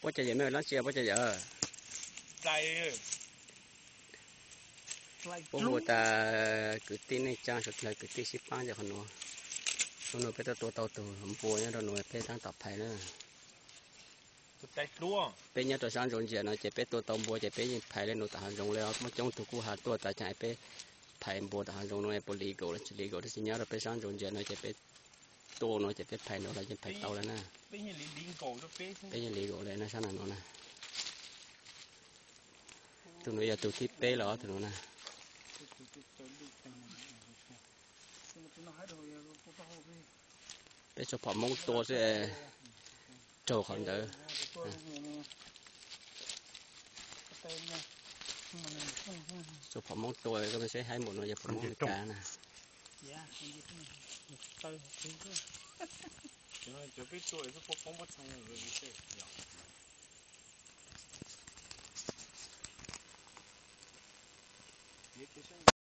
Puab cov yawm, mej ua dlaab tsi puab cov yawm? Puab hu tas kwv tij neej tsaa suav dlawg kwv tij sib paab cov qhov nuav. Nub nua peb tuaj tua tau tug npua nyob rau nuav peb taab tom phais na. Peb nyob rau saab ntsoo ntsia no ces peb tua tau npua ces peb yeej phais le nuav tom hav zoov le os. Muaj coob tug kuj has tuaj tas caag peb phais npua tom hav zoov nuav puas legal los tsis legal, tab sis nyob rau peb saab ntsoo ntsia no ces peb tua nuav ces peb phais nrau los yeej phais tau le na. Peb yeej legal le na, saab na nuav na. Tug nuav yog tug thib peb los tug nuav na. Peb tsuas phom Moob tua xwb, raug qhov ntawd. Tsuas phom Moob tua, koj mej saib haib npaum no yog phom Moob Amelikas na.